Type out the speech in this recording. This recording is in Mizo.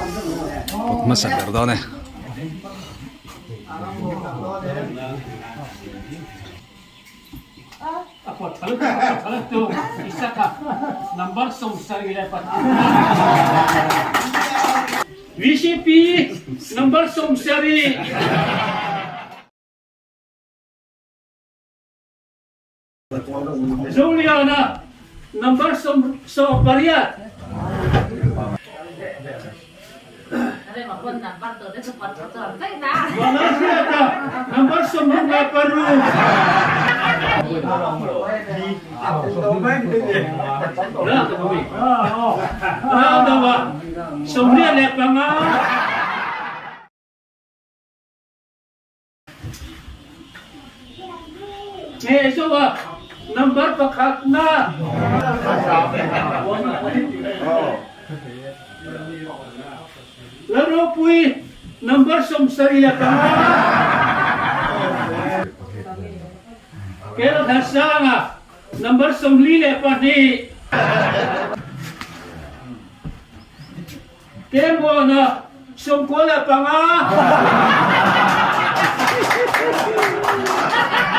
Pawt hmasa ber dawn e. VCP number 70. Zoliana number 18. Vanlalhriata number 16. Raldoa 25. Nge zo a number pakhat na. Lalropui number 75. Kelthasanga number 42. Kemuana 95.